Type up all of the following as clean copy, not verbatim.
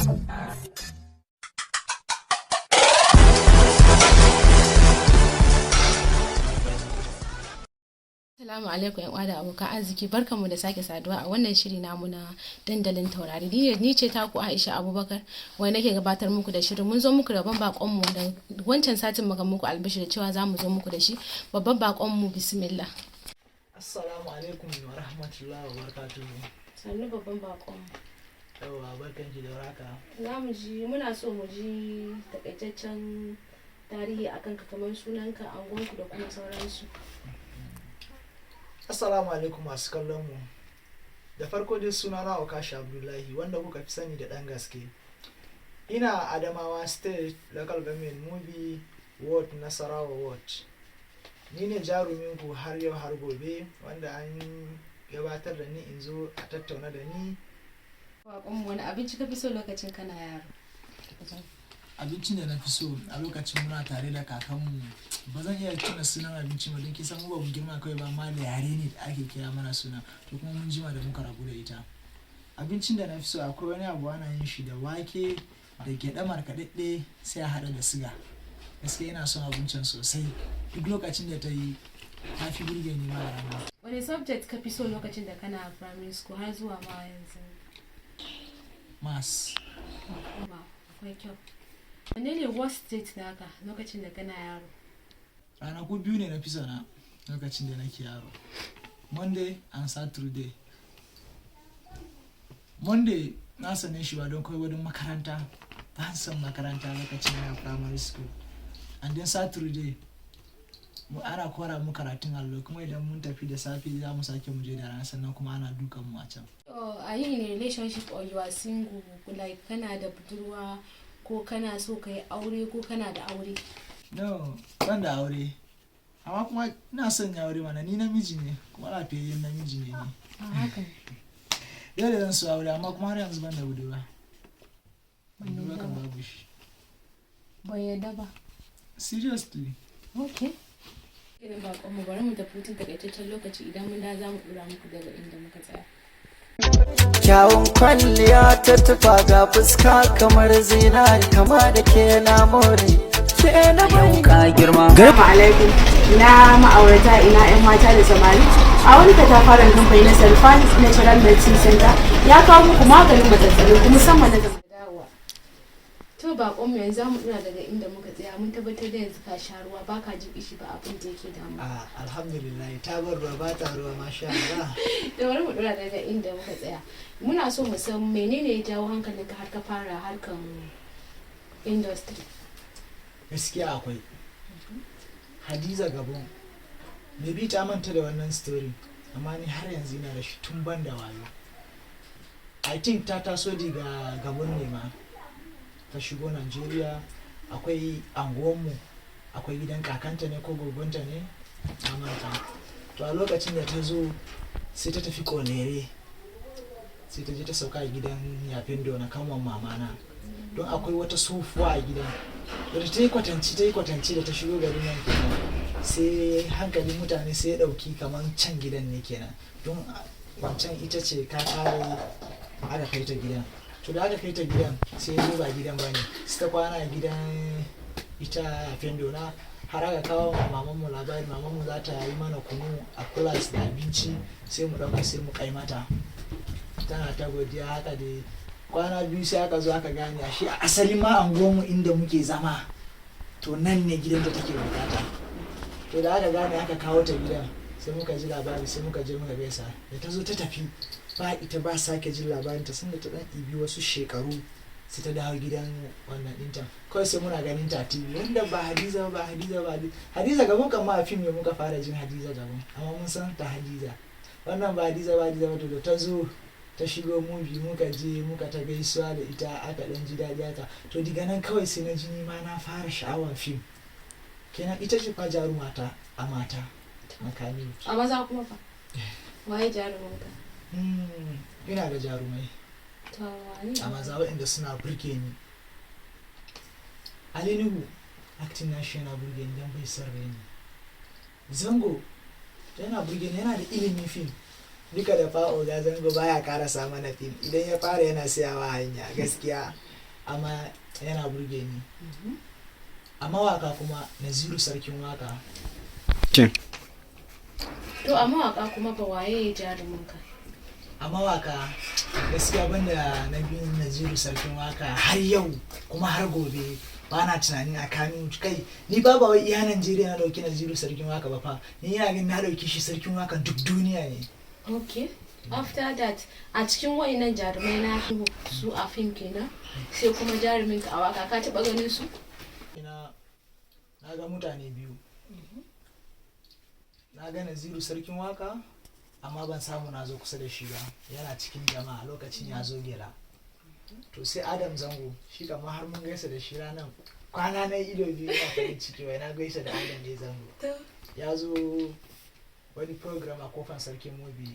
Assalamu alaikum, yan uwa da abokan arziki. Barkanmu da sake saduwa a wannan shiri namu na Dandalin Taurari. Ni ce taku Aisha Abubakar, wanda nake gabatar muku da shirin. Mun zo muku da babban bakon mu da wancan satin muka muku albishir da cewa za mu zo muku da shi. Babban bakon mu, bismillah. Assalamu alaikum wa rahmatullahi wa barakatuhu. Sannu, babban bakon mu. Yauwa, barkan ki da warhaka. Za mu ji, muna so mu ji takaitaccen tarihi akan ka, kamar sunanka, anguwanku da kuma sauransu. Assalamu alaikum masu kallon mu. Da farko dai, suna na Okashi Abdullahi, wanda kuka fi sani da Ɗan Gaske. Ina Adamawa State, Local Government Mubi Ward, Nasarawa Ward. Ni ne jaruminku har yau har gobe, wanda an gabatar da ni in zo a tattauna da ni. Bakon mu, wani abinci ka fi so lokacin kana yaro? Abincin da na fi so a lokacin muna tare da kakanmu, ba zan iya tuna sunan abinci ba, don kisan mu ba mu girma kawai ba, amma da yare ne da ake kira mana suna, to kuma mun jima da muka rabu da ita. Abincin da na fi so, akwai wani abu ana yin shi da wake da gyaɗa markaɗaɗɗe, sai a haɗa da siga. Gaskiya ina son abincin sosai. Duk lokacin da ta yi, ta fi burge ni ma da rana. Wani subject ka fi so lokacin da kana primary school har zuwa ma yanzu? Maths. Ba akwai kyau. Wanne ne worst date naka lokacin da kana yaro? Ranaku biyu ne na fi sona lokacin da nake yaro, Monday and Saturday. Monday na sane shi ba don kawai don makaranta, ban son makaranta lokacin ina primary school. And then Saturday mu ana kora mu karatun allo, kuma idan mun tafi da safe, za mu sake mu je da rana, sannan kuma ana dukan mu a can. Oh, are you in a relationship or you are single? Like, kana da budurwa ko kana so ka yi aure ko kana da aure? No, ban da aure, amma kuma ina son ya aure mana. Ni namiji ne, kuma lafiyayyen namiji ne ni. A haka ne. Dole zan so aure, amma kuma har yanzu ban da budurwa. Budurwa kan babu shi. Ban yadda ba. Seriously. Okay. Irin bakon mu, bari mu tafi hutun takaitaccen lokaci. Idan mun da, za mu dora muku daga inda muka tsaya. Kyawun kwalliya ta tufa, ga fuska kamar zinari, kama da ke na more ke na bai Ka girma. Assalamu alaikum. Ina ma'aurata, ina 'yan mata da samari. A wani katafaren kamfani na Salfanis Natural Medicine Center ya kawo muku maganin matsatsalin ku, musamman na zama dawowa. To, bakon mu, yanzu za mu dora daga inda muka tsaya. Mun tabbatar da yanzu ka sha ruwa, baka jin kishi, ba abin da yake damu. A, alhamdulillah, ta bar ruwa ba ta ruwa, masha Allah. Da bari mu dora daga inda muka tsaya. Muna so mu san menene ya jawo hankalinka har ka fara harkan industry. Gaskiya akwai Hadiza Gabon. Maybe ta manta da wannan story, amma ni har yanzu ina da shi tun ban da wayo. I think ta taso daga Gabon ne ma ta shigo Nigeria. Akwai anguwanmu, akwai gidan kakanta ne ko gogonta ne, na manta. To, a lokacin da ta zo, sai ta tafi Kolere, sai ta je ta sauka a gidan Yafin na kanwan mamana, don akwai wata tsofuwa a gidan da ta yi kwatanci, ta yi kwatanci da ta shigo garin nan kenan. Sai hankalin mutane sai ya dauki kamar can gidan ne kenan, don wancan ita ce ka kare aka kai ta gidan. To, da aka kai ta gidan, sai ya zo ba gidan ba ne, sai ta kwana a gidan ita Yafin na, har aka kawo ma mamanmu labari. Mamanmu za ta yi mana kunu a class da abinci, sai mu ɗauka, sai mu kai mata, tana ta godiya. Haka da kwana biyu, sai aka zo aka gane ashe a asalin ma anguwanmu inda muke zama, to nan ne gidan da take bukata. To, da aka gane aka kawo ta gidan, sai muka ji labari, sai muka je muka gaisa. Da ta zo ta tafi, ba ita ba sake jin labarin ta. Sanda ta dan ibi wasu shekaru, sai ta dawo gidan wannan ɗinta. Kawai sai muna ganin ta a TV, wanda ba Hadiza ba, Hadiza ba, Hadiza Gabon kan ma a fim ne muka fara jin Hadiza Gabon, amma mun san ta Hadiza wannan ba Hadiza ba, Hadiza ba. To, da ta zo ta shigo movie, muka je muka ta gaisuwa da ita, aka dan ji daɗi haka. To, daga nan kawai sai na ji ni ma na fara sha'awan fim kenan. Ita ce fa jarumata a mata na Kannywood. A maza kuma fa, waye jaruminka? Ina da jarumai. To, wane? A maza waɗanda suna burge ni, Ali Nuhu, acting nashi yana burge ni don bai son raini. Zango yana burge ni, yana da ilimin fim duka. Da fa'o ga Zango baya karasa mana fim, idan ya fara yana sayawa hanya gaskiya. Amma yana burge ni. A mawaka kuma, Naziru Sarkin Waka. To, a mawaka kuma ba, waye jarumin ka? A mawaka, gaskiya banda na biyun Naziru Sarkin Waka, har yau kuma har gobe ba na tunanin a Kano kai ni ba wai iya Najeriya na dauki Naziru Sarkin Waka ba fa. Ni ina ganin na dauki shi sarkin waka duk duniya ne. Okay, after that, a cikin wayannan jarumai na su a fim kenan, sai kuma jarumin ka a waka, ka taba ganin su? Ina na ga mutane biyu. Na ga Naziru Sarkin Waka, amma ban samu na zo kusa da shi ba, yana cikin jama'a lokacin ya zo gela. To, sai Adam Zango, shi kama har mun gaisa da shi ranar kwana na ido biyu, ina farin ciki wai na gaisa da Adam A Zango. Ya zo wani program a Kofan Sarkin Mubi,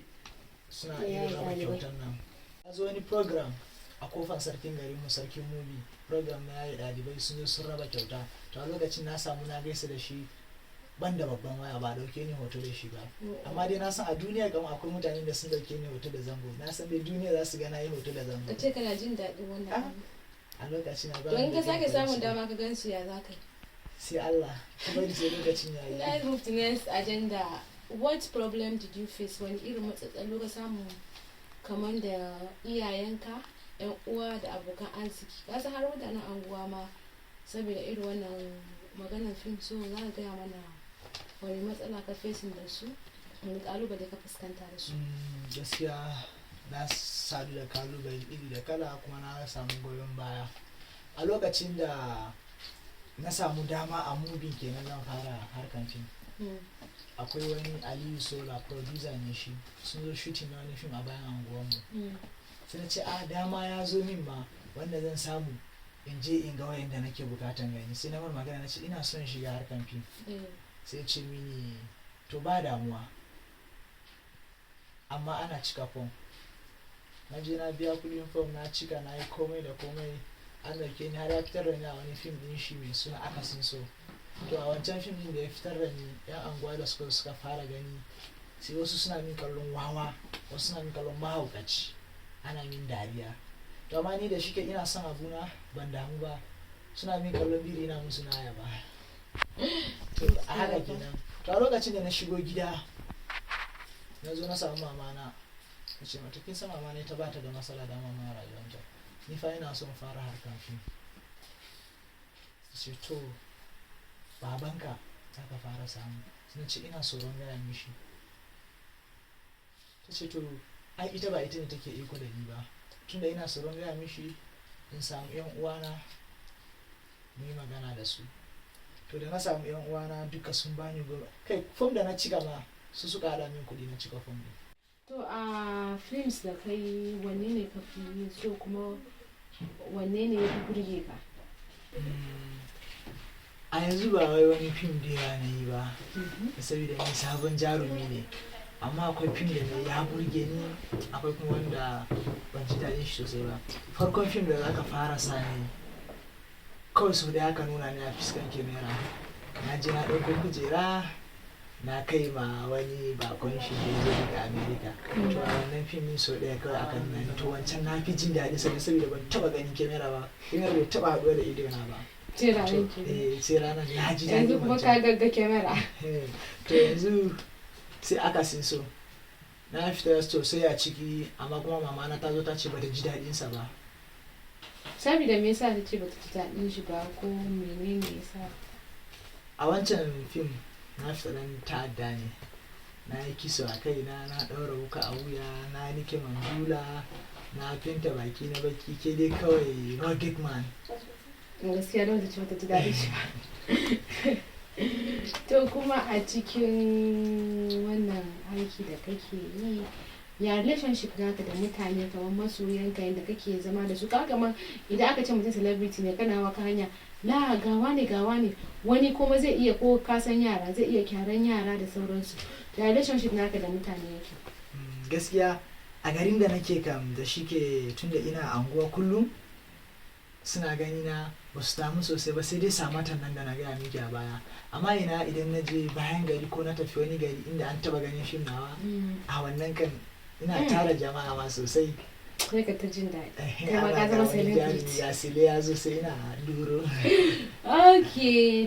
suna Ya irin raba ɗalibai. kyautan nan. Ya zo wani program a Kofan Sarkin garinmu, Sarkin Mubi, program na yayi ɗalibai, sun zo sun raba kyauta. To, a lokacin na samu na gaisa da shi, ban da babban waya, ba dauke ni hoto da shi ba. Amma dai na san a duniya kama akwai mutanen da sun dauke ni hoto da Zango. Na san dai duniya za su ga na yi hoto da Zango. Ka ce kana jin daɗin wannan Ah, abu. A lokacin na ba To, in ni ka da sake farin samun ciki. dama ka gan su, ya za ka yi? Sai Allah, ka bari sai lokacin ya yi. Let's move to next agenda. What problem did you face? Wani irin matsatsalo ka samu kamar da iyayenka, yan uwa da abokan arziki? Ka san har mutanen anguwa ma saboda irin wannan maganar fim. So za ka gaya mana wani matsala ka facing da su, wani kalubale ka fuskanta da su? Gaskiya na sadu da kalubale iri da kala, kuma na samu goyon baya. A lokacin da na samu dama a Mubin kenan zan fara harkan fim, akwai wani Aliyu Sola, producer ne shi, sun zo shooting na wani fim a bayan anguwanmu. Sai na ce, a dama ya zo min ma wanda zan samu in je in ga wayanda nake bukatan gani. Sai na mar magana, na ce ina son shiga harkan fim. Sai ce mini, to, ba damuwa, amma ana cika fom. Na je na biya kudin fom, na cika, na yi komai da komai, an dauke ni, har ya fitar da ni a wani fim din shi mai suna Akasin So. To, a wancan fim din da ya fitar da ni, yan anguwa da suka fara gani, sai wasu suna min kallon wawa, wasu suna min kallon mahaukaci, ana min dariya. To, amma ni da shike ina son abuna, ban damu ba. Suna min kallon biri, ina musu naya ba. To, a haka kenan. To, a lokacin da na shigo gida, na zo na samu mama na, na ce mata, kin san mama ne ta bata da matsala da mama rayuwanta, ni fa ina son fara harkan fim. Ta ce, to, babanka za ka fara samu. Sai na ce ina tsoron gaya mishi. Ta ce, to, ai ita ba ita ne take iko da ni ba, tunda ina tsoron gaya mishi, in samu yan uwana mu yi magana da su. To, da na samu yan uwana duka sun bani goma kai, fom da na cika ma su suka haɗa min kuɗi na cika fom ɗin. To, a films da kai, wanne ne ka fi so, kuma wanne ne ya fi burge ka? A yanzu ba wai wani fim da yawa na yi ba, saboda ni sabon jarumi ne. Amma akwai fim da na ya burge ni, akwai kuma wanda ban ji daɗin shi sosai ba. Farkon fim da zaka fara sa ni, kawai sau da aka nuna ni a fuskan kyamara, na je na ɗauko kujera na kai ma wani bakon shi da ya zo daga America. To, a wannan fim din sau ɗaya kawai aka nuna ni. To, wancan na fi jin daɗin sa ne, saboda ban taɓa ganin kyamara ba, kyamara bai taɓa haɗuwa da ido na ba. Ce ranar ke Eh, sai ranar na ji yanzu daɗin kuma wancan. ka gagga kyamara. To, yanzu sai Akasin So, na fita sosai a ciki, amma kuma mama na ta zo ta ce bata ji daɗin sa ba. Saboda me yasa ta ce bata ji daɗin shi ba, ko menene yasa? A wancan fim na fita dan ta'adda ne, na yi kiso a kai na, na ɗaura wuka a wuya, na nike mandula, na fenta baki na baki, ke dai kawai rugged man. Gaskiya don ta ce bata ji daɗin shi ba. To, kuma a cikin wannan aiki da kake yi, ya relationship naka da mutane, kamar masoyanka, yadda kake zama da su? Ka kamar idan aka ce mutum celebrity ne, kana waka hanya la gawa ne gawa ne, wani kuma zai iya, ko ka san yara, zai iya kyaran yara da sauransu. Ya relationship naka da mutane yake? Gaskiya a garin da nake kam, da shike tunda ina anguwa kullum suna gani na, ba su damu sosai ba, sai dai samatan nan da na gaya miki a baya. Amma ina idan na je bayan gari ko na tafi wani gari inda an taba ganin fim nawa, a wannan kan ina tara jama'a ma sosai. Sai ka ta jin daɗi. Kai ma Ana ka ga zama wani jarumi celebrity. ya sile ya zo, sai ina duro. Okay,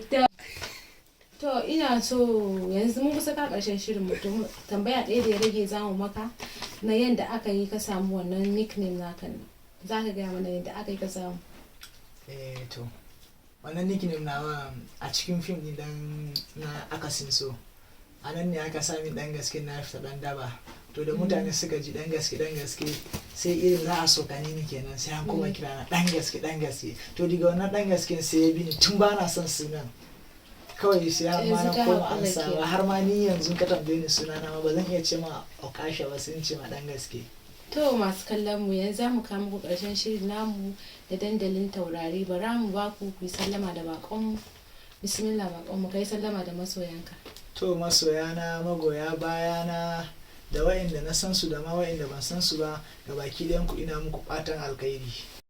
to ina so yanzu mun kusa ka ƙarshen shirin mu, to tambaya ɗaya da ya rage zamu maka na yadda aka yi ka samu wannan nickname naka ne. Za ka gaya mana yadda aka yi ka samu? Eh, to wannan nickname nawa a cikin fim din dan na Akasin So, a nan ne aka sami Dan Gaske. Na fita dan daba. To da mutane suka ji Dan Gaske, Dan Gaske, sai irin za a sokane ni kenan, sai an koma kira na Dan Gaske, Dan Gaske. To daga wannan Dan Gaske sai ya bi ni tun ba na son sunan kawai, sai har ma na Yanzu ka koma an haƙura saba. Kenan. Har ma ni yanzu ka tambaye ni suna na ma, ba zan iya ce ma Okasha ba, sai in ce ma Dan Gaske. To masu kallon mu, yanzu za mu kawo muku ƙarshen shirin namu da Dandalin Taurari. Bara mu ba ku ku yi sallama da baƙonmu. Bismillah baƙonmu, kai sallama da masoyanka. To masoyana, magoya bayana, da wa'inda na san su da ma wa'inda ban san su ba, ga baki ɗayan ku ina muku fatan alkhairi.